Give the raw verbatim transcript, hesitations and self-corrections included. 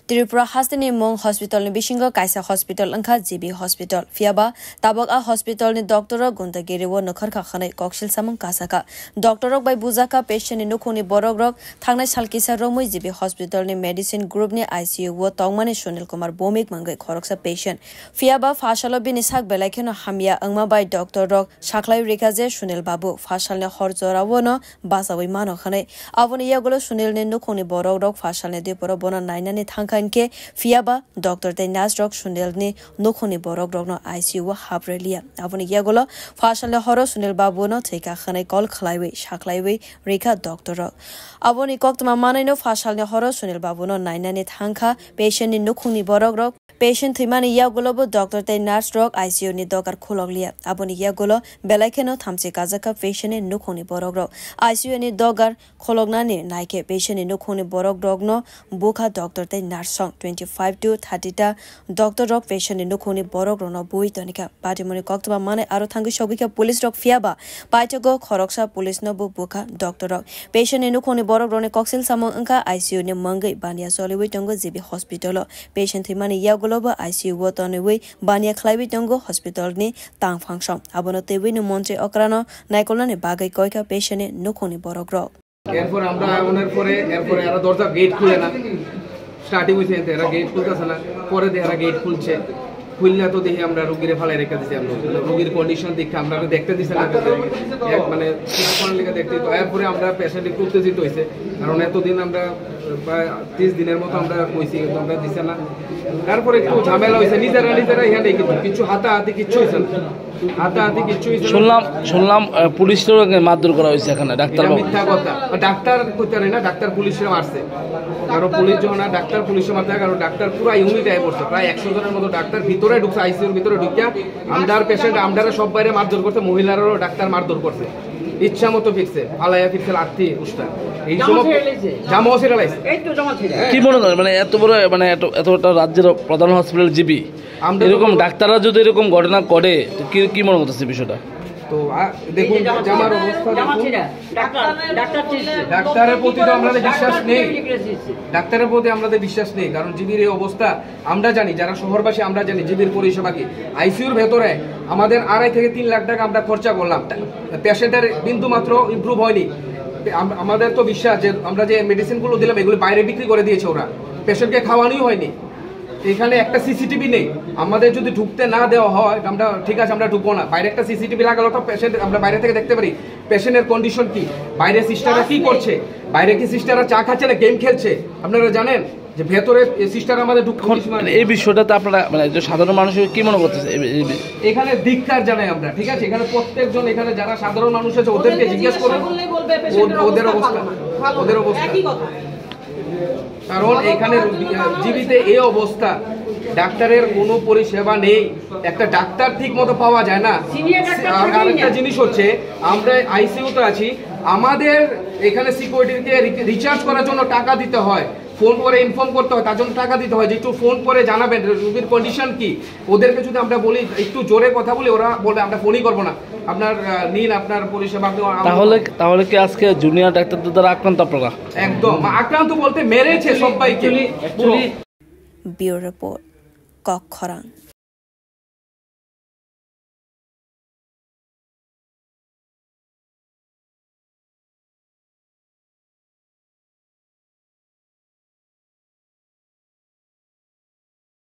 Tripura hasteni mung hospitalni bisingo kaisa hospital wngkha G B Hospital. Phiyaba tabok a hospitalni doctorrok gundagiri o nokharkha hwnwi koksil samung kasakha. Doctorrok bai bujakha patientni nukhungni borokrok thangnai sal kisa romwi G B Hospitalni medicine groupni I C U o tongmani Sunil Kumar Bhowmik mungwi khoroksa patient. Phiyaba phasalo bini sak belai kheno hamya wngma bai doctorrok sakhlai rikha je Sunil Babu phasalni hor joraono bachaui mano hwnwi. Aboni yagulo Sunilni nukhungni borokrok phasalni diporo bono nainani thangkha hinkhe, phiyaba doctor tei nurserok Sunilni nukhungni borokrokno I C U o haprwi liya. Aboni yagulo phasalni horo Sunil Babuno thwikha hwnwi call khlaiwi sakhlaiwi rikha doctorrok. Aboni koktwma manwino phasalni horo Sunil Babuno nainani thangkha patientni nukhungni borokrok. Patient thwimani yagulobo doctor tei nurserok I C U ni dogar khulokliya. Aboni yagulo belai kheno thamchi kajakha patientni nukhungni borokrok. I C U ni dogar khuloknani naikhe patientni nukhungni borokrokno bukha doctor tei nurse song twenty five to thirty ta doctorrok patientni nukhungni borokrokno bui tonikha. Patimoni koktwma manwi aro thangwi sogwikha policerok, phiyaba paithago khoroksa policeno bo bukha doctorrok. Patientni nukhungni borokrokni koksil samung wngkha I C U ni mungwi baniya choliwi tongo G B Hospital o. Patient thwimani yagulobo I C U o tonwi baniya khlaiwi tongo hospitalni tangphang song. Abono twiwi no montri okrano naikolnani bagwi koikha patientni nukhungni borokrok. এরপর আমরা আগুনের পরে এরপরে এরা দরজা গেট খুলে না, স্টার্টিং হয়েছে এতে এরা গেট খুলতেছে না, পরে দিয়ে এরা গেট খুলছে, খুললে তো দেখি আমরা রুগীরে ফালাই রেখে দিছি। আমরা রুগীর কন্ডিশন দেখে আমরা দেখতে দিছে না, এক মানে সিনেমার লেগে দেখতে তো। এরপরে আমরা পেশেন্ট একটু উত্তেজিত হয়েছে, কারণ এতদিন আমরা প্রায় ত্রিশ দিনের মতো আমরা কইছি, কিন্তু আমরা দিছে না। তারপরে একটু ঝামেলা হয়েছে, নিজেরা নিজেরা এখানে কিছু কিছু হাতাহাতি কিচ্ছু হয়েছে না, হাতাহাতি কিচ্ছু হয়েছে না। শুনলাম, শুনলাম, আহ, পুলিশরাও এখানে মারধর করা হয়েছে এখানে, ডাক্তার এটা বাবু। মিথ্যা কথা। ডাক্তার করতে পারে না, ডাক্তার পুলিশরা মারছে। কারণ পুলিশ যখন না, ডাক্তার পুলিশে মারতে হয়, কারণ ডাক্তার পুরো ইউনিট আয় পড়ছে, প্রায় একশো জনের মতো ডাক্তার ভিতরে ঢুকছে, আইসিইউর ভিতরে ঢুকিয়া আমরার পেশেন্ট, আমরারও সব বাইরে মারধর করছে, মহিলারাও ডাক্তার মারধর করছে, ইচ্ছা মতো ফিরছে, ফালাইয়া ফিরছে লাথি উস্তা। এই জামা সমস্ত ছেড়ে লাইছে। জামাও ছেড়ে লাইছে। এই তো জামা ছেড়ে। কি মনে করেন, মানে, এত বড়, মানে, এত, এত একটা রাজ্যের প্রধান হসপিটাল জিবি, আমরা তো এরকম বলবো ডাক্তাররা যদি এরকম ঘটনা করে, তো কি, কি মনে করতেছে বিষয়টা? তো, আ, দেখুন, এই যে জামা জামার ছেড়ে। অবস্থা জামা দেখুন। ছেড়ে। ডাক্তার, ডাক্তার ঠিক আছে। ডাক্তারের প্রতি তো আমাদের বিশ্বাস নেই। ঠিক আছে। ডাক্তারের প্রতি আমাদের বিশ্বাস নেই, কারণ জিবির এই অবস্থা আমরা জানি, যারা শহরবাসী আমরা জানি জিবির পরিষেবা কি। আইসিইউর ভেতরে আমাদের আড়াই থেকে তিন লাখ টাকা আমরা খরচা করলাম, পেশেন্টের বিন্দু মাত্র ইমপ্রুভ হয়নি। আম-, আমাদের তো বিশ্বাস যে আমরা যে মেডিসিনগুলো দিলাম, এগুলো বাইরে বিক্রি করে দিয়েছে ওরা, পেশেন্টকে খাওয়ানোই হয়নি। এখানে একটা সিসিটিভি নেই। আমাদের যদি ঢুকতে না দেওয়া হয়, আমরা, ঠিক আছে, আমরা ঢুকবো না। বাইরে একটা সিসিটিভি লাগালো তো পেশেন্ট, আমরা বাইরে থেকে দেখতে পারি পেশেন্টের কন্ডিশন কি, বাইরে সিস্টাররা কি করছে, বাইরে কি সিস্টাররা চা খাচ্ছে না গেম খেলছে। আপনারা জানেন যে ভেতরে সিস্টার আমাদের ঢুকতে এখন দিচ্ছে না। এই বিষয়টাতে আপনারা, মানে, একজন সাধারণ মানুষ হিসেবে কি মনে করতেছে এই, এই বি- এখানে ধিক্কার জানাই আমরা, ঠিক আছে? এখানে প্রত্যেকজন, এখানে যারা সাধারণ মানুষ আছে, ওদেরকে ওদেরকে জিজ্ঞেস জিজ্ঞেস করুন। করলেই বলবে, পেশেন্টের ওদের অবস্থা অবস্থা, ভালো না। ভালো ওদের না। অবস্থা। একই কথা। কারণ এখানে রুগী, জিবিতে এই অবস্থা, ডাক্তারের কোনো পরিষেবা নেই, একটা ডাক্তার ঠিক মতো পাওয়া যায় না। সিনিয়র ডাক্তার আর, আর একটা জিনিস হচ্ছে, আমরা আইসিইউতে আছি, আমাদের এখানে সিকিউরিটিকে রি-, রিচার্জ করার জন্য টাকা দিতে হয়, ফোন করে ইনফর্ম করতে হয়, তার জন্য টাকা দিতে হয় যে একটু ফোন করে জানাবেন রুগীর কন্ডিশন কি। ওদেরকে যদি আমরা বলি একটু জোরে কথা বলি, ওরা বলবে আমরা ফোনই করবো না, আপনার, আহ, নিন আপনার পরিষেবা, আপনি আমার তাহলে, তাহলে কি আজকে জুনিয়র ডাক্তারদের দ্বারা আক্রান্ত আপনারা? একদম আক্রান্ত বলতে মেরেছে সবাইকে। Actually, পুরো। Actually, ব্যুরো রিপোর্ট, কক্ষরাং।